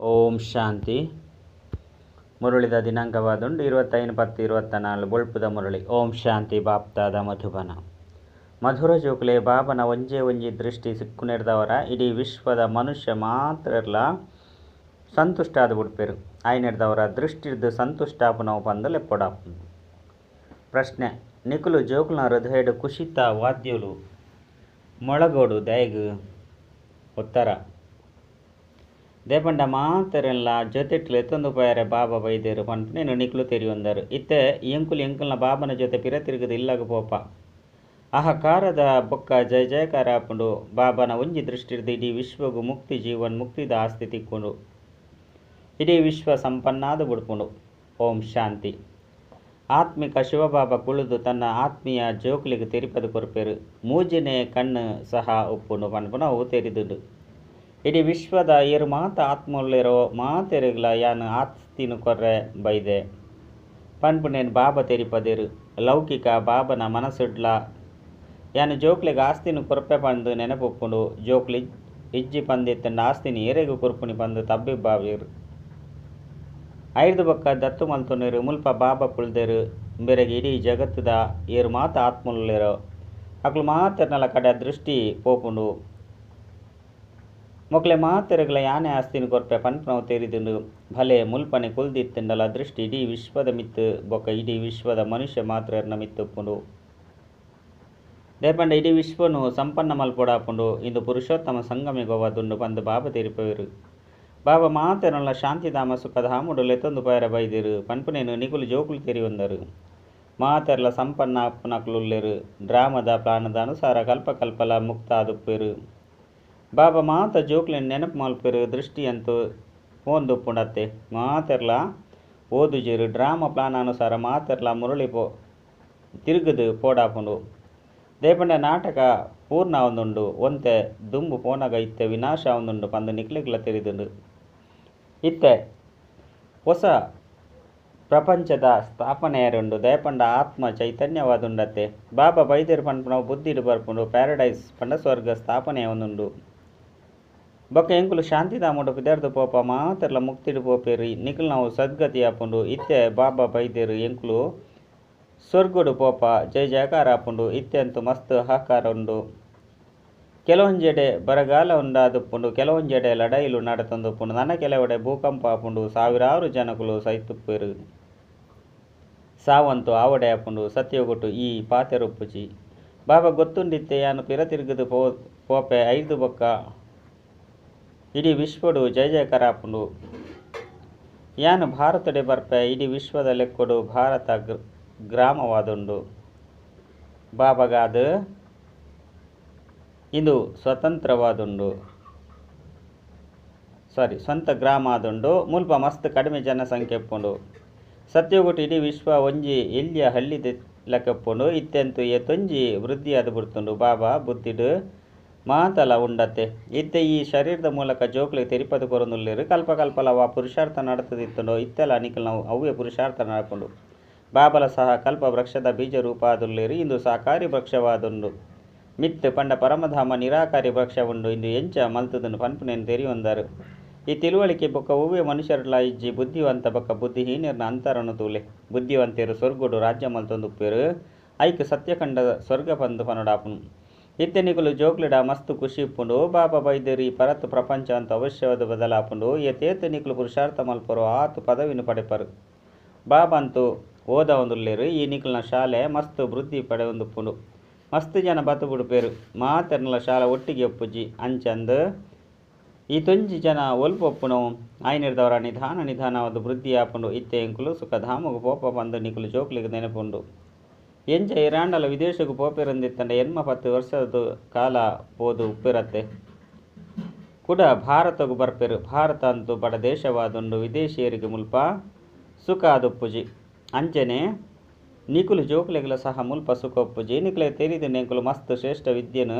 ಓಂ ಶಾಂತಿ. ಮುರಳಿದ ದಿನಾಂಕವಾದುಂಡು 25/10/24 ಬೊಳ್ಪುದ ಮುರಳಿ. ಓಂ ಶಾಂತಿ. ಬಾಪ್ತಾದ ಮಧುಬನ ಮಧುರ ಜೋಕುಲೆ ಬಾಬನ ಒಂಜೇ ಒಂಜಿ ದೃಷ್ಟಿ ಸಿಕ್ಕುನೆರ್ದವರ ಇಡೀ ವಿಶ್ವದ ಮನುಷ್ಯ ಮಾತ್ರರ್ಲ ಸಂತುಷ್ಟ ಆದ್ ಬುಡ್ಪೆರು. ಆಯ್ನೆರ್ದವರ ದೃಷ್ಟಿರ್ದು ಸಂತುಷ್ಟ ಆಪುನವು ಪಂದ್ ಲೆಪ್ಪೊಡಾಪುಂಡು. ಪ್ರಶ್ನೆ: ನಿಕುಲು ಜೋಕುಲ್ನ ಹೃದಯಡ್ ಖುಷಿತ ವಾದ್ಯಲು ಮೊಳಗೋಡು ದಾಯೆಗ್? ಉತ್ತರ: ದೇಪಂಡ ಮಾತೆರೆನ್ಲ ಜೊತೆಟ್ ಲೆತ್ತೊಂದು ಪೋಯೆರೆ ಬಾಬಾ ಬೈದೆರ್ ಪನ್ಪುನೆನ್ ನಿಕುಲು ತೆರಿಯೊಂದರ್. ಇತ್ತೆ ಎಂಕುಲು ಎಂಕಲ್ನ ಬಾಬನ ಜೊತೆ ಪಿರ ತಿರುಗುದು ಇಲ್ಲಗ್ ಪೋಪ. ಹಾಹಾಕಾರದ ಬೊಕ್ಕ ಜಯ ಜಯಕಾರ ಆಪುಂಡು. ಬಾಬನ ಒಂಜಿ ದೃಷ್ಟಿರ್ದ್ ಇಡೀ ವಿಶ್ವಗ್ ಮುಕ್ತಿ ಜೀವನ್ ಮುಕ್ತಿದ ಆಸ್ತಿ ತಿಕ್ಕುಂಡು. ಇಡೀ ವಿಶ್ವ ಸಂಪನ್ನಾದ ಬುಡ್ಪುಂಡು. ಓಂ ಶಾಂತಿ. ಆತ್ಮಿಕ ಶಿವಬಾಬಾ ಕುಳುದು ತನ್ನ ಆತ್ಮೀಯ ಜೋಕುಲಿಗ್ ತೆರಿಪದು ಕೊರ್ಪೆರು. ಮೂಜಿನೇ ಕಣ್ಣು ಸಹ ಉಪ್ಪುಂಡು ಪನ್ಪುನವು ತೆರಿದುಂಡು. ಇಡೀ ವಿಶ್ವದ ಏರು ಮಾತ ಆತ್ಮೊಲ್ಲೆರೋ ಮಾತೆರೆಗ್ಲ ಯಾನ್ ಆಸ್ತಿನ್ ಕೊರ್ರೆ ಬೈದೆ ಪನ್ಪುನೇನ್ ಬಾಬಾ ತೆರಿಪದೆರು. ಲೌಕಿಕ ಬಾಬನ ಮನಸ್ಸುಡ್ಲ ಯಾನ್ ಜೋಕ್ಲೆಗ್ ಆಸ್ತಿನ್ ಕೊರ್ಪೆ ಪಂದ್ ನೆನಪುಪ್ಪುಂಡು. ಜೋಕ್ಲು ಇಜ್ಜಿ ಪಂದಿತ್ತುಂಡ ಆಸ್ತಿನ್ ಏರೆಗ್ ಕೊರ್ಪುನಿ ಪಂದ್ ತಬ್ಬಿಬ್ಬಾವೆರ್. ಐರ್ದ್ ಬೊಕ್ಕ ದತ್ತು ಮಲ್ತೊನೆರು. ಮುಲ್ಪ ಬಾಬಾ ಕುಲ್ದೆರ್. ಇಂಬೆರೆಗ್ ಇಡೀ ಜಗತ್ತುದ ಏರ್ ಮಾತ ಆತ್ಮೊಲ್ಲೆರೋ ಅಕುಲು ಮಾತೆರ್ನಲ ಕಡೆ ದೃಷ್ಟಿ ಪೋಪುಂಡು. ಮೊಕ್ಲೆ ಮಾತೆರೆಗ್ಲ ಯಾನೆ ಆಸ್ತಿನ್ ಕೊರ್ಪೆ ಪನ್ಪುನವು ತೆರಿದುಂಡು. ಭಲೆ ಮುಲ್ಪನೆ ಕುಲ್ದಿತ್ತುಂಡಲ ದೃಷ್ಟಿ ಇಡೀ ವಿಶ್ವದ ಮಿತ್ತ್ ಬೊಕ್ಕ ಇಡೀ ವಿಶ್ವದ ಮನುಷ್ಯ ಮಾತ್ರರ್ನ ಮಿತ್ತ್ ಉಪ್ಪುಂಡು. ದೇಪಂಡ ಇಡೀ ವಿಶ್ವನು ಸಂಪನ್ನ ಮಲ್ಪೊಡಾಪುಂಡು. ಇಂದು ಪುರುಷೋತ್ತಮ ಸಂಗಮಿಗವಾದುಂಡು ಪಂದ್ ಬಾಬಾ ತೆರಿಪವೆರು. ಬಾಬಾ ಮಾತೆರ್ನಲ ಶಾಂತಿಧಾಮ ಸುಖಧಾಮಡು ಲೆತ್ತೊಂದು ಪೋಯೆರೆ ಬೈದೆರು ಪನ್ಪುನೇನ್ ನಿಕುಲು ಜೋಕುಲು ತೆರಿಯೊಂದರು. ಮಾತೆರ್ಲ ಸಂಪನ್ನ ಆಪುನಕುಲುಲ್ಲೆರು. ಡ್ರಾಮದ ಪ್ಲಾನದ ಅನುಸಾರ ಕಲ್ಪ ಕಲ್ಪಲ ಮುಕ್ತ ಆದುಪ್ಪೆರು. ಬಾಬಾ ಮಾತ ಜೋಕ್ಲೆನ್ ನೆನಪು ಮಲ್ಪೆರು. ದೃಷ್ಟಿ ಅಂತೂ ಪೋಂದುಪ್ಪುಂಡತ್ತೆ. ಮಾತೆರ್ಲ ಓದುಜೆರು. ಡ್ರಾಮ ಪ್ಲಾನ್ ಅನುಸಾರ ಮಾತೆರ್ಲ ಮುರಳಿ ಪೋ ತಿರುಗುದು ಪೋಡಾಪುಂಡು. ದೇಪಂಡ ನಾಟಕ ಪೂರ್ಣ ಆವೊಂದುಂಡು. ಒಂತೆ ದುಂಬು ಪೋನಗ ಇತ್ತೆ ವಿನಾಶ ಆವೊಂದುಂಡು ಪಂದ್ ನಿಕ್ಲೆಗ್ಲ ತೆರಿದುಂಡು. ಇತ್ತೆ ಹೊಸ ಪ್ರಪಂಚದ ಸ್ಥಾಪನೆಯರುಂಡು. ದಯಪಂಡ ಆತ್ಮ ಚೈತನ್ಯವಾದುಂಡತ್ತೆ. ಬಾಬಾ ಬೈದೆರ್ ಪನ್ಪುನವು ಬುದ್ಧಿಡ್ ಬರ್ಪುಂಡು. ಪ್ಯಾರಡೈಸ್ ಪಂಡ ಸ್ವರ್ಗ ಸ್ಥಾಪನೆ ಆವೊಂದುಂಡು. ಬೊಕ್ಕ ಎಂಕುಲು ಶಾಂತಿಧಾಮಡು ಪಿದರ್ದು ಪೋಪ ಮಾತೆರ್ಲ ಮುಕ್ತಿಡ್ ಪೋಪೆರ್. ನಿಕುಲ್ನವು ಸದ್ಗತಿ ಆಪುಂಡು. ಇತ್ತೆ ಬಾಬಾ ಬೈದೆರ್ ಎಂಕುಲು ಸ್ವರ್ಗಡು ಪೋಪ ಜಯ ಜಯಕಾರ ಆಪುಂಡು. ಇತ್ತೆ ಅಂತೂ ಮಸ್ತ್ ಹಾಹಾಕಾರ ಉಂಡು. ಕೆಲವೊಂಜೆಡೆ ಬರಗಾಲ ಉಂಡಾದುಪ್ಪುಂಡು. ಕೆಲವೊಂಜೆಡೆ ಲಡಾಯಿಲು ನಡತೊಂದುಪ್ಪುಂಡು. ನನ ಕೆಲವೆಡೆ ಭೂಕಂಪ ಆಪುಂಡು. ಸಾವಿರಾರು ಜನಕುಲು ಸೈತುಪ್ಪೆರು. ಸಾವಂತು ಆವಡೆ ಆಪುಂಡು. ಸತ್ಯೊಗುಟು ಈ ಪಾತೆರೊಪ್ಪುಜಿ. ಬಾಬಾ ಗೊತ್ತುಂಡಿತ್ತೆ ಯಾನ್ ಪಿರ ತಿರುಗುದು ಪೋಪೆ ಐರ್ದ್ ಬೊಕ್ಕ ಇಡೀ ವಿಶ್ವಡು ಜಯ ಜಯಕಾರ ಆಪುಂಡು. ಯಾನ್ ಭಾರತಡೆ ಬರ್ಪೆ. ಇಡೀ ವಿಶ್ವದ ಲೆಕ್ಕೊಡು ಭಾರತ ಗ್ರಾಮವಾದುಂಡು. ಬಾಬಾಗಾದ್ ಇಂದು ಸ್ವತಂತ್ರವಾದುಂಡು. ಸಾರಿ, ಸ್ವಂತ ಗ್ರಾಮ ಆದುಂಡು. ಮುಲ್ಪ ಮಸ್ತ್ ಕಡಿಮೆ ಜನಸಂಖ್ಯೆ ಉಪ್ಪುಂಡು. ಸತ್ಯೊಗುಟು ಇಡೀ ವಿಶ್ವ ಒಂಜಿ ಎಲ್ಯ ಹಳ್ಳಿದ ಲೆಕ್ಕ ಉಪ್ಪುಂಡು. ಇತ್ತೆಂತು ಏತೊಂಜಿ ವೃದ್ಧಿಯಾದ್ ಬುಡ್ತುಂಡು. ಬಾಬಾ ಬುದ್ಧಿಡ್ ಮಾತಲ ಉಂಡತ್ತೆ. ಇತ್ತೆ ಈ ಶರೀರದ ಮೂಲಕ ಜೋಕ್ಲೆಗ್ ತೆರಿಪದು ಕೊರೊಂದುಲ್ಲೆರ್. ಕಲ್ಪ ಕಲ್ಪಲ ವಾ ಪುರುಷಾರ್ಥ ನಡತದಿತ್ತುಂಡೋ ಇತ್ತೆಲ ನಿಕಲ್ನವು ಅವ್ವೇ ಪುರುಷಾರ್ಥ ನಡಪುಂಡು. ಬಾಬಲ ಸಹ ಕಲ್ಪ ವೃಕ್ಷದ ಬೀಜ ರೂಪಾದುಲ್ಲೆರ್. ಇಂದು ಸಾಕಾರಿ ವೃಕ್ಷವಾದುಂಡು. ಮಿತ್ತ್ ಪಂಡ ಪರಮಧಾಮ ನಿರಾಕಾರಿ ವೃಕ್ಷ ಉಂಡು. ಇಂದು ಎಂಚ ಮಲ್ತುದುಂಡು ಪನ್ಪುನೇನ್ ತೆರಿಯೊಂದರು. ಈ ತಿಳುವಳಿಕೆ ಬೊಕ್ಕ ಒವ್ವೇ ಮನುಷ್ಯರ್ಡ್ಲಾ ಇಜ್ಜಿ. ಬುದ್ಧಿವಂತ ಬೊಕ್ಕ ಬುದ್ಧಿಹೀನರ್ನ ಅಂತರನು ತೂಲೆ. ಬುದ್ಧಿವಂತೆರು ಸ್ವರ್ಗಡು ರಾಜ್ಯ ಮಲ್ತೊಂದುಪ್ಪೆರು. ಐಕ್ ಸತ್ಯಖಂಡ ಸ್ವರ್ಗ ಪಂದ್ ಪನೊಡಾಪುಂಡು. ಇತ್ತೆ ನಿಕುಲು ಜೋಕ್ಲೆಡ ಮಸ್ತ್ ಖುಷಿ ಉಪ್ಪುಂಡು. ಬಾಬಾ ಬೈದೆರ್ ಈ ಪರತ್ ಪ್ರಪಂಚ ಅಂತೂ ಅವಶ್ಯವಾದ ಬದಲಾಪುಂಡು. ಏತೇತ್ ನಿಕುಲು ಪುರುಷಾರ್ಥ ಮಲ್ಪರೋ ಆತ್ ಪದವಿನ್ ಪಡೆಪರು. ಬಾಬಾ ಅಂತೂ ಓದಾವೊಂದುಲ್ಲೆರ್. ಈ ನಿಕಲ್ನ ಶಾಲೆ ಮಸ್ತ್ ವೃದ್ಧಿ ಪಡೆಯೊಂದುಪ್ಪುಂಡು. ಮಸ್ತ್ ಜನ ಬತ್ತು ಬುಡ್ಪೆರು. ಮಾತೆರ್ನಲ ಶಾಲೆ ಒಟ್ಟಿಗೆ ಉಪ್ಪುಜಿ. ಅಂಚಂದ್ ಈ ತೊಂಜಿ ಜನ ಒಲ್ಪ ಉಪ್ಪುನವು ಆಯ್ನೆರ್ದವರ ನಿಧಾನ ನಿಧಾನವಾದ ವೃದ್ಧಿ ಆಪುಂಡು. ಇತ್ತೆ ಎಂಕುಲು ಸುಖಧಾಮಗ್ ಪೋಪ ಪಂದ್ ನಿಕುಲು ಜೋಕ್ಲೆಗ್ ನೆನಪುಂಡು. ಎಂಚ ಏರಾಂಡಲ ವಿದೇಶಗ್ ಪೋಪೆರಂದಿತ್ತಂಡ 8-10 ವರ್ಷದ ಕಾಲ ಪೋದು ಉಪ್ಪೆರತ್ತೆ. ಕುಡ ಭಾರತಗ್ ಬರ್ಪೆರು. ಭಾರತ ಅಂತೂ ಬಡ ದೇಶವಾದುಂಡು. ವಿದೇಶಿಯರಿಗೆ ಮುಲ್ಪ ಸುಖ ಆದುಪ್ಪುಜಿ. ಅಂಚನೆ ನಿಕುಲು ಜೋಕ್ಲೆಗ್ಲ ಸಹ ಮುಲ್ಪ ಸುಖ ಉಪ್ಪುಜಿ. ನಿಕುಲೆ ತೆರಿದುಂಡು ಎಂಕುಲು ಮಸ್ತ್ ಶ್ರೇಷ್ಠ ವಿದ್ಯೆನ್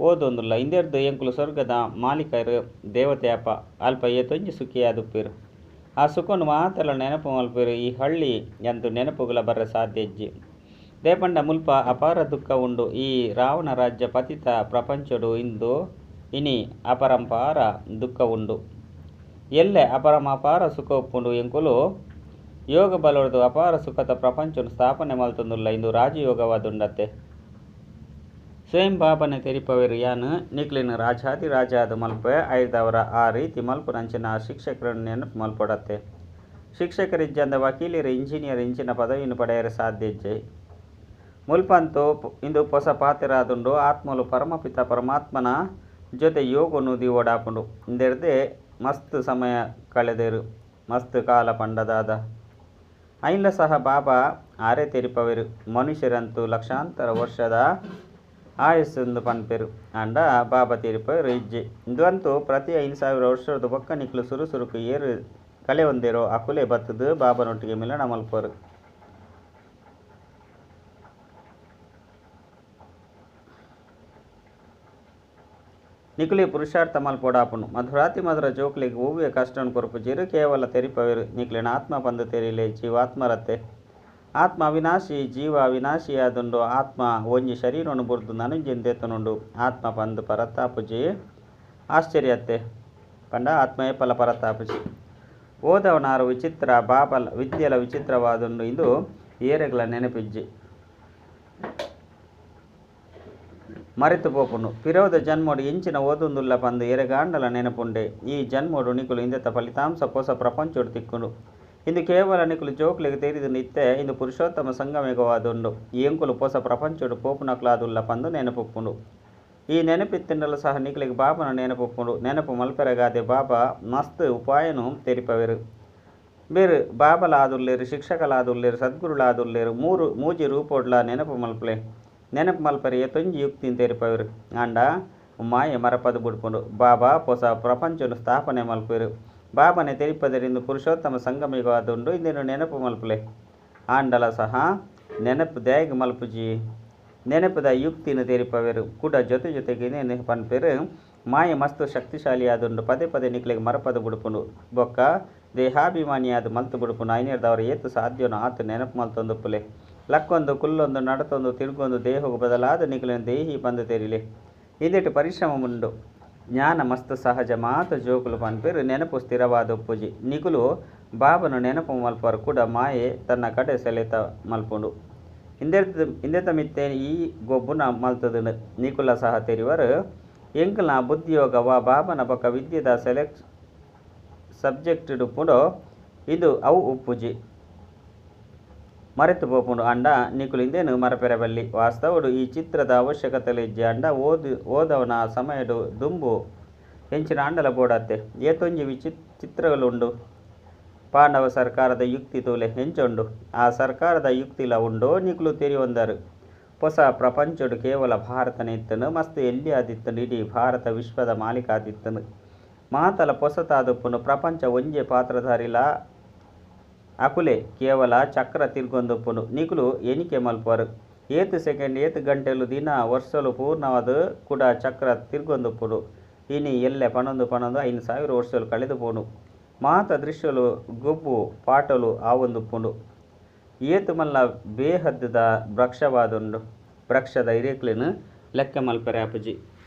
ಓದೊಂದುಲ್ಲ. ಇಂದೆರ್ದ್ ಎಂಕುಲು ಸ್ವರ್ಗದ ಮಾಲೀಕರು ದೇವತೆ ಅಪ ಅಲ್ಪ ಏತೊಂಜಿ ಸುಖಿಯಾದುಪ್ಪೆರು. ಆ ಸುಖನು ಮಾತೆರ್ಲ ನೆನಪು ಮಲ್ಪೆರು. ಈ ಹಳ್ಳಿ ಅಂತೂ ನೆನಪುಗಳ ಬರ್ರೆ ಸಾಧ್ಯ ಇಜ್ಜಿ. ದೇಪಂಡ ಮುಲ್ಪ ಅಪಾರ ದುಃಖ ಉಂಡು. ಈ ರಾವಣ ರಾಜ್ಯ ಪತಿತ ಪ್ರಪಂಚಡು ಇಂದು ಇನಿ ಅಪರಂಪಾರ ದುಃಖ ಉಂಡು. ಎಲ್ಲೆ ಅಪರಮಾಪಾರ ಸುಖ ಉಪ್ಪುಂಡು ಎಂಕುಲು ಯೋಗ ಬಲೊರ್ದು ಅಪಾರ ಸುಖದ ಪ್ರಪಂಚನು ಸ್ಥಾಪನೆ ಮಲ್ತೊಂದುಲ್ಲ ಇಂದು ರಾಜಯೋಗವಾದುಂಡತ್ತೆ. ಸ್ವಯಂ ಬಾಬನೆ ತೆರಿಪವೆರು ಯಾನು ನಿಕ್ಲೆನ್ ರಾಜಾದಿ ರಾಜಾದ ಮಲ್ಪೆ ಐರ್ದವರ ಆ ರೀತಿ ಮಲ್ಪುನಂಚಿನ ಶಿಕ್ಷಕರನ್ನು ನೆನಪು ಮಲ್ಪೊಡತ್ತೆ. ಶಿಕ್ಷಕರಿಜ್ಜಂದ ವಕೀಲರು ಇಂಜಿನಿಯರ್ ಇಂಚಿನ ಪದವಿಯನ್ನು ಪಡೆಯರೆ ಸಾಧ್ಯ ಇಜ್ಜೆ. ಮುಲ್ಪಂತು ಇಂದು ಹೊಸ ಪಾತೆರಾದುಂಡು ಆತ್ಮಲು ಪರಮಪಿತ ಪರಮಾತ್ಮನ ಜೊತೆ ಯೋಗನು ದೀವೊಡಾಪುಂಡು ಇಂದೆರ್ದೆ ಮಸ್ತ್ ಸಮಯ ಕಳೆದೇರು ಮಸ್ತ್ ಕಾಲ ಪಂಡದಾದ ಐನ್ಲ ಸಹ ಬಾಬಾ ಆರೇ ತೆರಿಪವೆರು ಮನುಷ್ಯರಂತೂ ಲಕ್ಷಾಂತರ ವರ್ಷದ ಆಯಸ್ಸೆಂದು ಪನ್ಪೆರು ಆಂಡ ಬಾಬಾ ತೆರಿಪವೆರು ಇಜ್ಜೆ. ಇಂದು ಪ್ರತಿ 5000 ವರ್ಷದ ಬೊಕ್ಕ ನಿಕ್ಲು ಸುರು ಸುರುಕು ಏರು ಕಲೆ ಹೊಂದಿರೋ ಅಕುಲೆ ಬತ್ತದು ಬಾಬನೊಟ್ಟಿಗೆ ಮಿಲನ ಮಲ್ಪರು. ನಿಕುಲಿ ಪುರುಷಾರ್ಥ ಮಲ್ಪೊಡಾಪುಂಡು ಮಧುರಾತಿ ಮಧುರ ಜೋಕ್ಲಿಗ್ ಒವ್ವೆ ಕಷ್ಟನ್ ಕೊರ್ಪುಜೆರು ಕೇವಲ ತೆರಿಪವೆರು ನಿಕ್ಲೆನ ಆತ್ಮ ಪಂದು ತೆರಿಲೆ ಜೀವಾತ್ಮರತ್ತೆ. ಆತ್ಮ ಅವಿನಾಶಿ ಜೀವ ಅವಿನಾಶಿಯಾದುಂಡು ಆತ್ಮ ಒಂಜಿ ಶರೀರನು ಬುರ್ದು ನನೊಂಜಿನ್ ದೆತ್ತೊನುಂಡು ಆತ್ಮ ಪಂದು ಪರತಾಪುಜಿ ಆಶ್ಚರ್ಯತ್ತೆ ಪಂಡ ಆತ್ಮ ಏಪಲ ಪರತಾಪುಜಿ. ಓದವನಾರು ವಿಚಿತ್ರ ಬಾಬಲ ವಿದ್ಯೆಲ ವಿಚಿತ್ರವಾದುಂಡು ಇಂದು ಏರೆಗ್ಲ ನೆನಪಿಜ್ಜಿ ಮರೆತು ಪೋಪುಂಡು. ಪಿರೋದ ಜನ್ಮೋಡು ಎಂಚಿನ ಓದುಂದುಲ್ಲ ಪಂದು ಎರೆಗಾಂಡಲ ನೆನಪುಂಡೆ. ಈ ಜನ್ಮೋಡು ನಿಕುಲು ಇಂದೆತ ಫಲಿತಾಂಶ ಪೊಸ ಪ್ರಪಂಚೋಡು ತಿಕ್ಕುಂಡು. ಇಂದು ಕೇವಲ ನಿಕುಲು ಜೋಕ್ಲೆಗ್ ತೆರಿದು ನಿತ್ತೆ ಇಂದು ಪುರುಷೋತ್ತಮ ಸಂಗಮೇಗವಾದುಂಡು. ಈ ಎಂಕುಲು ಪೊಸ ಪ್ರಪಂಚೋಡು ಪೋಪುನಕ್ಲಾದುಲ್ಲ ಪಂದು ನೆನಪುಪ್ಪುಂಡು. ಈ ನೆನಪಿತ್ತಿಂಡಲ ಸಹ ನಿಕುಲಿಗೆ ಬಾಬನ ನೆನಪುಪ್ಪುಂಡು. ನೆನಪು ಮಲ್ಪೆರಗಾದೆ ಬಾಬಾ ಮಸ್ತ್ ಉಪಾಯನು ತೆರಿಪವೆರು. ಬೇರು ಬಾಬಲಾದುಲ್ಲೇರು ಶಿಕ್ಷಕಲಾದುಲ್ಲೇರು ಸದ್ಗುರುಳಾದುಲ್ಲೇರು ಮೂಜಿ ರೂಪೋಡ್ಲ ನೆನಪು ಮಲ್ಪಲೆ ನೆನಪು ಮಲ್ಪರೆ ಏತೊಂಜಿ ಯುಕ್ತಿನ್ ತೆರಿಪವೆರು. ಆಂಡ ಮಾಯೆ ಮರಪದು ಬುಡ್ಪುಂಡು. ಬಾಬಾ ಪೊಸ ಪ್ರಪಂಚನು ಸ್ಥಾಪನೆ ಮಲ್ಪೆರು. ಬಾಬನೆ ತೆರಿಪದರಿಂದ ಪುರುಷೋತ್ತಮ ಸಂಗಮಿಗಾದುಂಡು ಇಂದೇನು ನೆನಪು ಮಲ್ಪಲೆ. ಆಂಡಲ ಸಹ ನೆನಪು ದ್ಯಾಗ್ ಮಲ್ಪುಜಿ ನೆನಪುದ ಯುಕ್ತಿನ ತೆರಿಪವೆರು. ಕೂಡ ಜೊತೆ ಜೊತೆಗೆ ಪನ್ಪೆರು ಮಾಯೆ ಮಸ್ತ್ ಶಕ್ತಿಶಾಲಿಯಾದುಂಡು ಪದೇ ಪದೇ ನಿಕ್ಲೆಗ್ ಮರಪದು ಬುಡ್ಪುಂಡು. ಬೊಕ್ಕ ದೇಹಾಭಿಮಾನಿಯಾದ ಮಲ್ತು ಬುಡ್ಪುಂಡು. ಐನೇರ್ದವರ ಏತು ಸಾಧ್ಯನೋ ಆತು ನೆನಪು ಮಲ್ತೊಂದುಪ್ಪುಲೆ. ಲಕ್ಕೊಂದು ಕುಲ್ಲೊಂದು ನಡತೊಂದು ತಿರ್ಗೊಂದು ದೇಹವು ಬದಲಾದ ನಿಕ್ಲೆನ ದೇಹಿ ಪಂದು ತೆರಿಲೆ. ಇಂದೆಟ್ ಪರಿಶ್ರಮ ಉಂಡು. ಜ್ಞಾನ ಮಸ್ತ್ ಸಹಜ ಮಾತ ಜೋಕುಲು ಪನ್ಪೆರು ನೆನಪು ಸ್ಥಿರವಾದ ಉಪ್ಪುಜಿ. ನಿಕುಲು ಬಾಬನು ನೆನಪು ಮಲ್ಪರು ಕೂಡ ಮಾಯೆ ತನ್ನ ಕಡೆ ಸೆಳೆತ ಮಲ್ಪುಂಡು. ಇಂದೆತ ಮಿತ್ತೆ ಈ ಗೊಬ್ಬುನ ಮಲ್ತದುಂಡು. ನಿಕುಲ ಸಹ ತೆರಿವರು ಎಂಕಲ್ನ ಬುದ್ಧಿಯೋಗ ವಾ ಬಾಬನ ಬೊಕ್ಕ ವಿದ್ಯೆದ ಸೆಲೆಕ್ಟ್ ಸಬ್ಜೆಕ್ಟ್ ಉಪ್ಪುಂಡು ಇದು ಅವು ಉಪ್ಪುಜಿ ಮರೆತು ಪೋಪುಂಡು. ಅಂಡ ನಿಕುಲು ಇಂದೇನು ಮರಪೆರಬಲ್ಲಿ. ವಾಸ್ತವಡು ಈ ಚಿತ್ರದ ಅವಶ್ಯಕತೆ ಇಜ್ಜಿ. ಅಂಡ ಓದವನ ಸಮಯಡು ದುಂಬು ಎಂಚಿನ ಅಂಡಲ ಬೋಡತ್ತೆ. ಏತೊಂಜಿ ಚಿತ್ರಗಳು ಉಂಡು. ಪಾಂಡವ ಸರ್ಕಾರದ ಯುಕ್ತಿ ತೂಲೆ ಹೆಂಚುಂಡು. ಆ ಸರ್ಕಾರದ ಯುಕ್ತಿಲ ಉಂಡು ನಿಕುಲು ತೆರಿಯೊಂದರು. ಹೊಸ ಪ್ರಪಂಚಡು ಕೇವಲ ಭಾರತನೇ ಇತ್ತನು ಮಸ್ತ್ ಎಲ್ಲಿ ಆದಿತ್ತನು ಇಡೀ ಭಾರತ ವಿಶ್ವದ ಮಾಲೀಕ ಆದಿತ್ತನು. ಮಾತಲ ಪೊಸತಾದುಪ್ಪುನು ಪ್ರಪಂಚ ಒಂಜೆ ಪಾತ್ರಧಾರಿಲ ಅಕುಲೆ ಕೇವಲ ಚಕ್ರ ತಿರ್ಗೊಂದುಪ್ಪುನು. ನಿಕುಲು ಎಣಿಕೆ ಮಲ್ಪರು. ಏತು ಸೆಕೆಂಡ್ ಏತು ಗಂಟೆಲು ದಿನ ವರ್ಷಲು ಪೂರ್ಣವಾದ ಕೂಡ ಚಕ್ರ ತಿರ್ಗೊಂದುಪ್ಪುನು. ಇನಿ ಎಲ್ಲೆ ಪನೊಂದು ಪನೊಂದು 5000 ವರ್ಷಲು ಕಳೆದು ಪೋನು. ಮಾತ ದೃಶ್ಯಲು ಗೊಬ್ಬು ಪಾಟಲು ಆವೊಂದುಪ್ಪುಂಡು. ಏತು ಮಲ್ಲ ಬೇಹದ್ದದ ವೃಕ್ಷವಾದುಂಡು. ವೃಕ್ಷದ ಇರೇಕ್ಲೆನ್ ಲೆಕ್ಕ ಮಲ್ಪೆರೆ ಆಪುಜಿ.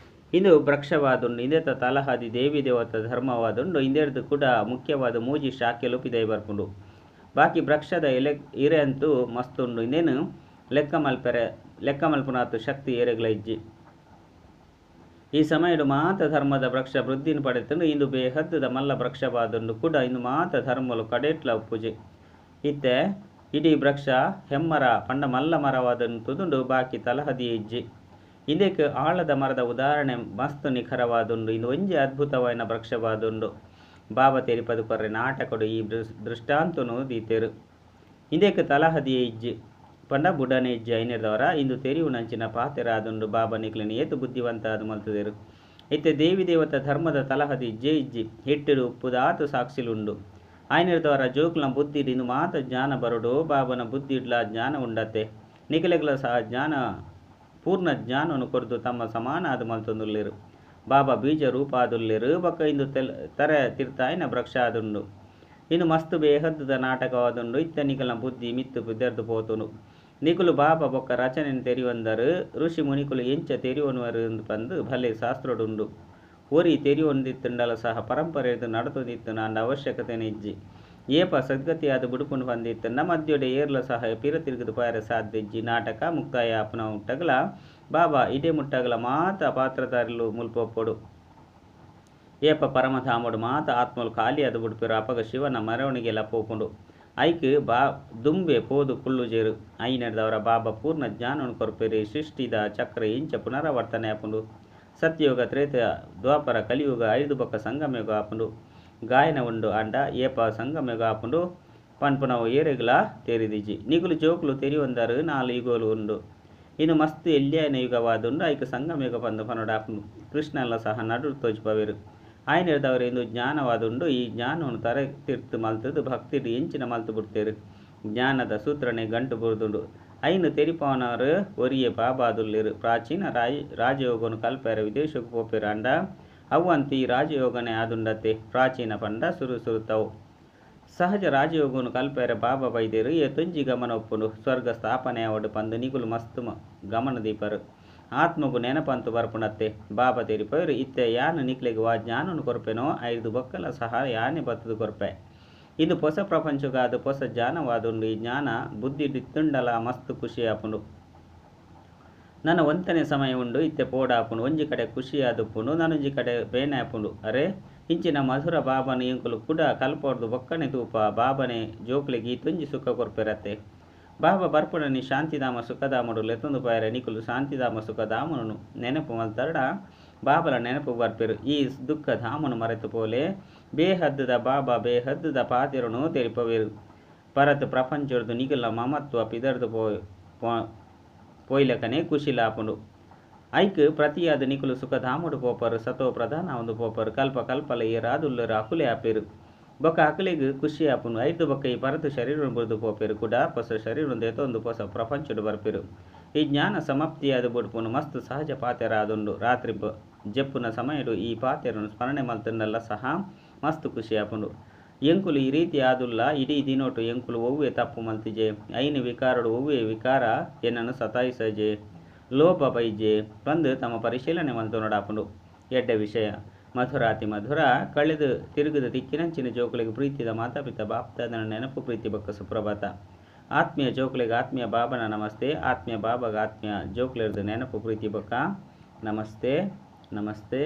ಇಂದು ವೃಕ್ಷವಾದುಂಡು. ಇಂದೆತ ತಲಹಾದಿ ದೇವಿ ದೇವತ ಧರ್ಮವಾದುಂಡು. ಇಂದೆರ್ದು ಕೂಡ ಮುಖ್ಯವಾದ ಮೂಜಿ ಶಾಖೆಲು ಪಿದೈ ಬರ್ಪುಂಡು. ಬಾಕಿ ವೃಕ್ಷದ ಎಲೆ ಇರೆ ಅಂತೂ ಮಸ್ತುಂಡು. ಇಂದೇನು ಲೆಕ್ಕ ಮಲ್ಪೆರೆ ಲೆಕ್ಕ ಮಲ್ಪುನಾತು ಶಕ್ತಿ ಏರೆಗ್ಲ ಇಜ್ಜಿ. ಈ ಸಮಯಡು ಮಾತ ಧರ್ಮದ ವೃಕ್ಷ ವೃದ್ಧಿನ ಪಡೆತುಂಡು. ಇಂದು ಬೇಹದ್ದದ ಮಲ್ಲ ವೃಕ್ಷವಾದುಂಡು ಕೂಡ. ಇಂದು ಮಾತ ಧರ್ಮಲು ಕಡೆಟ್ಲ ಉಪ್ಪುಜಿ. ಇತ್ತೆ ಇಡೀ ವೃಕ್ಷ ಹೆಮ್ಮರ ಪಂಡ ಮಲ್ಲ ಮರವಾದನ್ನು ತುದುಂಡು. ಬಾಕಿ ತಲಹದಿ ಇಜ್ಜಿ. ಇಂದಕ್ಕೆ ಆಳದ ಮರದ ಉದಾಹರಣೆ ಮಸ್ತ್ ನಿಖರವಾದುಂಡು. ಇಂದು ಒಂಜಿ ಅದ್ಭುತವಾದ ವೃಕ್ಷವಾದುಂಡು. ಬಾಬಾ ತೆರಿಪದು ಕೊರ್ರೆ ನಾಟಕಡು ಈ ದೃಷ್ಟಾಂತನು ದೀತೆರು. ಇಂದಕ್ಕೆ ತಲಹದಿಯೇ ಇಜ್ಜಿ ಪಂಡ ಬುಡನೆ ಇಜ್ಜಿ. ಐನೇರ್ದವರ ಇಂದು ತೆರಿಯುನಂಚಿನ ಪಾತೆರಾದುಂಡು. ಬಾಬಾ ನಿಕ್ಲೆನ ಏತು ಬುದ್ಧಿವಂತ ಅದು ಮಲ್ತುದೆರು. ಇತ್ತೆ ದೇವಿ ದೇವತ ಧರ್ಮದ ತಲಹದಿ ಇಜ್ಜೆ ಇಜ್ಜಿ. ಹಿಟ್ಟುಡು ಉಪ್ಪುದಾತು ಸಾಕ್ಷಿಲುಂಡು. ಐನೇರ್ದವರ ಜೋಕ್ಲ ಬುದ್ಧಿ ಇಂದು ಮಾತ ಜ್ಞಾನ ಬರುಡು. ಬಾಬನ ಬುದ್ಧಿ ಇಡ್ಲ ಜ್ಞಾನ ಉಂಡತೆ. ನಿಖಲೆಗ್ಲ ಸಹ ಜ್ಞಾನ ಪೂರ್ಣ ಜ್ಞಾನವನ್ನು ಕೊರ್ದು ತಮ್ಮ ಸಮಾನ ಅದು ಮಲ್ತೊಂದುಲ್ಲೆರು. ಬಾಬಾ ಬೀಜ ರೂಪ ಆದುಲ್ಲೆರು. ಬೊಕ್ಕ ಇಂದು ತರೆ ತಿರ್ತಾಯಿನ ವೃಕ್ಷ ಆದುಂಡು. ಇನ್ನು ಮಸ್ತ್ ಬೇಹದ್ದದ ನಾಟಕವಾದುಂಡು. ಇತ್ತ ನಿಕಲ್ನ ಬುದ್ಧಿ ಮಿತ್ತು ಬೆದರ್ದು ಪೋತುಂಡು. ನಿಕುಲು ಬಾಬಾ ಬೊಕ್ಕ ರಚನೆಯನ್ನು ತೆರಿವಂದರು. ಋಷಿ ಮುನಿಕುಲು ಎಂಚ ತೆರಿವನುವರು ಎಂದು ಪಂದು ಭಲೆ ಶಾಸ್ತ್ರಡುಂಡು. ಒರಿ ತೆರಿಯೊಂದಿತ್ತ್ಂಡಲ ಸಹ ಪರಂಪರೆರ್ದ್ ನಡತೊಂದಿತ್ತ್ಂಡ್ ಆಂಡ ಅವಶ್ಯಕತೆನೇ ಇಜ್ಜಿ. ಏಪ ಸದ್ಗತಿಯಾದ್ ಬುಡ್ಪುಂಡು ಪಂದ್ ಇತ್ತ್ಂಡ ಮಧ್ಯೊಡೆ ಏರ್ಲ ಸಹ ಪಿರ ತಿರ್ಗ್ದ್ ಪೋಯೆರೆ ಸಾಧ್ಯ ಇಜ್ಜಿ. ನಾಟಕ ಮುಕ್ತಾಯ ಆಪುನ ಮುಟ್ಟಗಲ ಬಾಬಾ ಇಡೆ ಮುಟ್ಟಗಲ ಮಾತ ಪಾತ್ರಧಾರಿಲು ಮುಲ್ಪ ಉಪ್ಪೊಡು. ಏಪ ಪರಮಧಾಮೊಡು ಮಾತ ಆತ್ಮೊಲು ಖಾಲಿಯಾದ್ ಬುಡ್ಪೆರ್ ಅಪಗ ಶಿವನ ಮೆರವಣಿಗೆಲ ಪೋಪುಂಡು. ಐಕ್ ದುಂಬೆ ಪೋದು ಕುಲ್ಲುಜೆರ್. ಆಯಿನೆಡ್ದಾವರ ಬಾಬಾ ಪೂರ್ಣ ಜ್ಞಾನೊನು ಕೊರ್ಪೆರ್. ಈ ಸೃಷ್ಟಿದ ಚಕ್ರ ಎಂಚ ಪುನರಾವರ್ತನೆ ಆಪುಂಡು. ಸತ್ಯಯುಗ, ತ್ರೇತ, ದ್ವಾಪರ, ಕಲಿಯುಗ ಐರ್ದ್ ಬೊಕ್ಕ ಸಂಗಮಯುಗ ಆಪುಂಡು. ಗಾಯನ ಉಂಡು ಆಂಡ ಏಪ ಸಂಗಮಯುಗ ಆಪುಂಡು ಪನ್ಪುನವು ಏರೆಗ್ಲಾ ತೆರಿದಿಜಿ. ನಿಕುಲು ಜೋಕುಲು ತೆರಿಯೊಂದರ್ ನಾಲ್ ಯುಗಲು ಉಂಡು. ಇಂದು ಮಸ್ತ್ ಎಲ್ಯಾಯಿನ ಯುಗವಾದುಂಡು ಐಕ್ ಸಂಗಮಯುಗ ಪಂದ್ ಪನೊಡಾಪುಂಡು. ಕೃಷ್ಣನ್ಲ ಸಹ ನಡುಟು ತೋಜಿಪಾವೆರ್. ಆಯಿನೆಡ್ದಾವರ ಇಂದು ಜ್ಞಾನವಾದುಂಡು. ಈ ಜ್ಞಾನೊನು ತರೆ ತಿರ್ತ್ ಮಲ್ತ್ದ್ ಭಕ್ತಿಡ್ ಎಂಚಿನ ಮಲ್ತ್ ಬುಡ್ತೆರ್. ಜ್ಞಾನದ ಸೂತ್ರನೇ ಗಂಟು ಬೂರ್ದುಂಡು. ಐನ್ ತೆರಿಪಾವನರ್ ಒರಿಯೇ ಬಾಬಾ ಆದುಲ್ಲೆರ್. ಪ್ರಾಚೀನ ರಾಜಯೋಗನು ಕಲ್ಪೆರೆ ವಿದೇಶಗ್ ಪೋಪೆರ್ ಆಂಡ ಅವ್ವಂತು ಈ ರಾಜಯೋಗನೇ ಆದುಂಡತೆ. ಪ್ರಾಚೀನ ಪಂಡ ಸುರು ಸುರುತವು. ಸಹಜ ರಾಜಯೋಗನು ಕಲ್ಪೆರೆ ಬಾಬಾ ಬೈದೆರ್. ಏತೊಂಜಿ ಗಮನ ಉಪ್ಪುಂಡು. ಸ್ವರ್ಗ ಸ್ಥಾಪನೆ ಆವಡ್ ಪಂದ್ ನಿಕುಲು ಮಸ್ತ್ ಗಮನ ದೀಪರ್. ಆತ್ಮಗ್ ನೆನಪಂತು ಬರ್ಪುಂಡತ್ತೆ. ಬಾಬಾ ತೆರಿಪಾವೆರ್ ಇತ್ತೆ ಯಾನ್ ನಿಕ್ಲೆಗ್ ವಾ ಜ್ಞಾನೊನು ಕೊರ್ಪೆನೋ ಐರ್ದ್ ಬೊಕ್ಕಲ ಸಹ ಯಾನೇ ಬತ್ತುದು ಕೊರ್ಪೆ. ಇಂದು ಪೊಸ ಪ್ರಪಂಚಗಾದ್ ಪೊಸ ಜ್ಞಾನವಾದುಂಡು. ಈ ಜ್ಞಾನ ಬುದ್ಧಿಡಿತ್ತುಂಡಲ ಮಸ್ತ್ ಖುಷಿ ಆಪುಂಡು. ನನ ಒಂತನೆ ಸಮಯ ಉಂಡು ಇತ್ತೆ ಪೋಡಾಪುಂಡು. ಒಂಜಿ ಕಡೆ ಖುಷಿಯಾದುಪ್ಪುಂಡು ನನೊಂಜಿ ಕಡೆ ಬೇನೆ ಆಪುಂಡು. ಅರೆ ಇಂಚಿನ ಮಧುರ ಬಾಬಾನ ಎಂಕುಲು ಕುಡ ಕಲ್ಪೊರ್ದು ಬೊಕ್ಕನೆ ತೂಪ. ಬಾಬಾನೆ ಜೋಕ್ಲೆಗ್ ಈತೊಂಜಿ ಸುಖ ಕೊರ್ಪೆರತ್ತೆ. ಬಾಬಾ ಬರ್ಪುಣನಿ ಶಾಂತಿಧಾಮ ಸುಖಧಾಮಡು ಲೆತೊಂದು ಪೋಯೆರೆ ನಿಕುಲು ಶಾಂತಿಧಾಮ ಸುಖಧಾಮನು ನೆನಪು ಮಲ್ತರ್ಡ ಬಾಬಲ ನೆನಪು ಬರ್ಪೆರು. ಈ ದುಃಖ ಧಾಮನು ಮರೆತು ಪೋಲೆ. ಬೇಹದ್ದುದ ಬಾಬಾ ಬೇಹದ್ದುದ ಪಾತೆರನು ತೆರಿಪವೆರು. ಪರತ್ ಪ್ರಪಂಚೊರ್ದು ನಿಕುಲ್ನ ಮಮತ್ವ ಪಿದರ್ದು ಪೋಯ್ಲಕನೆ ಖುಷಿಲಾಪುಂಡು. ಐಕ್ ಪ್ರತಿಯಾದ್ ನಿಕುಲು ಸುಖಧಾಮಡು ಪೋಪರು. ಸತೋ ಪ್ರಧಾನ ಆವೊಂದು ಪೋಪರು. ಕಲ್ಪ ಕಲ್ಪಲ ಏರಾದುಲ್ಲೆರ್ ಅಕುಲೇ ಆಪೆರು. ಬೊಕ್ಕ ಅಕಲೆಗ್ ಖುಷಿ ಆಪುಂಡು. ಐರ್ದ್ ಬೊಕ್ಕ ಈ ಪರತ್ ಶರೀರನ್ ಬುಡ್ದು ಪೋಪೆರು. ಕುಡ ಪೊಸ ಶರೀರನ್ ದೆತೊಂದು ಪೊಸ ಪ್ರಪಂಚಡ್ ಬರ್ಪೆರು. ಈ ಜ್ಞಾನ ಸಮಾಪ್ತಿಯಾದ್ ಬುಡ್ಪುಂಡು. ಮಸ್ತ್ ಸಹಜ ಪಾತೆರ ಆದುಂಡು. ರಾತ್ರಿ ಜೆಪ್ಪುನ ಸಮಯಡು ಈ ಪಾತೆರನ್ ಸ್ಮರಣೆ ಮಲ್ತುಂಡಲ ಸಹ ಮಸ್ತ್ ಖುಷಿ ಆಪುಂಡು. ಎಂಕುಲು ಈ ರೀತಿ ಆದುಲ್ಲ. ಇಡೀ ದಿನೋಟು ಎಂಕುಲು ಒವ್ವೆ ತಪ್ಪು ಮಲ್ತಿಜೆ. ಐನ್ ವಿಕಾರಡು ಒವ್ವೆ ವಿಕಾರ ಎನ್ನನು ಸತಾಯಿಸಜೆ. ಲೋಭ ಬೈಜೆ ಪಂದ್ ತಮ್ಮ ಪರಿಶೀಲನೆ ಮಲ್ತೊನೊಡಾಪುಂಡು. ಎಡ್ಡೆ ವಿಷಯ. ಮಧುರಾತಿ ಮಧುರ ಕಳೆದು ತಿರುಗುದ ತಿಕ್ಕಿನಂಚಿನ ಜೋಕುಲೆಗ್ ಪ್ರೀತಿದ ಮಾತಾಪಿತ ಬಾಪ್ದಾದನ ನೆನಪು ಪ್ರೀತಿ ಬೊಕ್ಕ ಸುಪ್ರಭಾತ. ಆತ್ಮೀಯ ಜೋಕುಲೆಗ್ ಆತ್ಮೀಯ ಬಾಬನ ನಮಸ್ತೆ. ಆತ್ಮೀಯ ಬಾಬಾಗ ಆತ್ಮೀಯ ಜೋಕುಲೆರ್ದು ನೆನಪು ಪ್ರೀತಿ ಬೊಕ್ಕ ನಮಸ್ತೆ ನಮಸ್ತೆ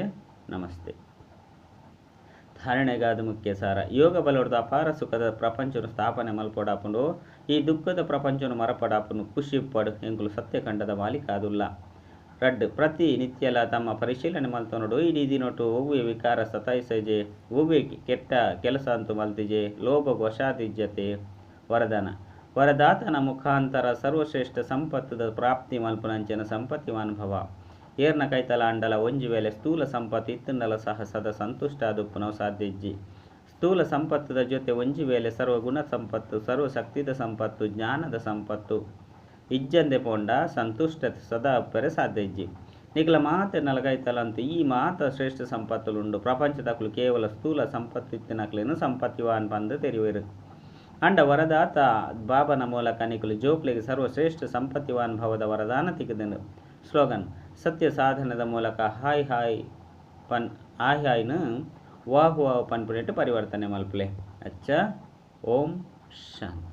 ನಮಸ್ತೆ. ಧಾರಣೆಗಾದ ಮುಖ್ಯ ಸಾರ. ಯೋಗ ಬಲೊರ್ದು ಅಪಾರ ಸುಖದ ಪ್ರಪಂಚನು ಸ್ಥಾಪನೆ ಮಲ್ಪೊಡಾಪುಂಡು. ಈ ದುಃಖದ ಪ್ರಪಂಚನು ಮರಪಡಾಪುಂಡು. ಖುಷಿ ಪಡು ಎಂಕುಲು ಸತ್ಯಖಂಡದ ಮಾಲೀಕ ಆದುಲ್ಲ. ರಡ್ಡ್ ಪ್ರತಿ ನಿತ್ಯಲ ತಮ್ಮ ಪರಿಶೀಲನೆ ಮಲ್ತೊನೊಡು. ಇಡೀ ದಿನೊಟು ಒವ್ವೆ ವಿಕಾರ ಸತಾಯಿಸಜೆ. ಒವ್ವೆ ಕೆಟ್ಟ ಕೆಲಸ ಅಂತೂ ಮಲ್ತಿಜೆ. ಲೋಭ ವಶಾದಿಜ್ಜತೆ. ವರದಾನ. ವರದಾತನ ಮುಖಾಂತರ ಸರ್ವಶ್ರೇಷ್ಠ ಸಂಪತ್ತುದ ಪ್ರಾಪ್ತಿ ಮಲ್ಪುನಂಚಿನ ಸಂಪತ್ತಿವಾನ್ ಭವ. ಏರ್ನ ಕೈತಲ ಅಂಡಲ ಒಂಜಿ ವೇಳೆ ಸ್ಥೂಲ ಸಂಪತ್ತು ಇತ್ತುಂಡಲ ಸಹ ಸದಾ ಸಂತುಷ್ಟ ಆದುಪ್ಪುನವು ಸಾಧ್ಯ ಇಜ್ಜಿ. ಸ್ಥೂಲ ಸಂಪತ್ತುದ ಜೊತೆ ಒಂಜಿ ವೇಳೆ ಸರ್ವಗುಣ ಸಂಪತ್ತು, ಸರ್ವಶಕ್ತಿದ ಸಂಪತ್ತು, ಜ್ಞಾನದ ಸಂಪತ್ತು ಇಜ್ಜಂದೆ ಪೋಂಡ ಸಂತುಷ್ಟ ಸದಾ ಉಪ್ಪೆರೆ ಸಾಧ್ಯ ಇಜ್ಜಿ. ನಿಕಲ ಮಾತೆ ನಲಗೈತಲಂತ ಈ ಮಾತ ಶ್ರೇಷ್ಠ ಸಂಪತ್ತುಲುಂಡು. ಪ್ರಪಂಚದಕುಲು ಕೇವಲ ಸ್ಥೂಲ ಸಂಪತ್ತು ಇತ್ತಿನಕ್ಲೆನ್ ಸಂಪತ್ತಿವಾನ್ ಪಂದ್ ತೆರಿವೆರು. ಅಂಡ ವರದಾತ ಬಾಬನ ಮೂಲಕ ನಿಕುಲು ಜೋಕ್ಲೆಗ್ ಸರ್ವಶ್ರೇಷ್ಠ ಸಂಪತ್ತಿವಾನ್ ಭವದ ವರದಾನ ತಿಕ್ಕುದುಂಡು. ಸ್ಲೋಗನ್. ಸತ್ಯ ಸಾಧನದ ಮೂಲಕ ಹಾಯ್ ಹಾಯ್ ಪನ್ ಹಾಯ್ ಹಾಯ್ನು ವಾಹ್ ವಾಹ್ ಪನ್ಪುನೆಟ್ ಪರಿವರ್ತನೆ ಮಲ್ಪುಲೆ. ಅಚ್ಚ. ಓಂ ಶಾಂತಿ.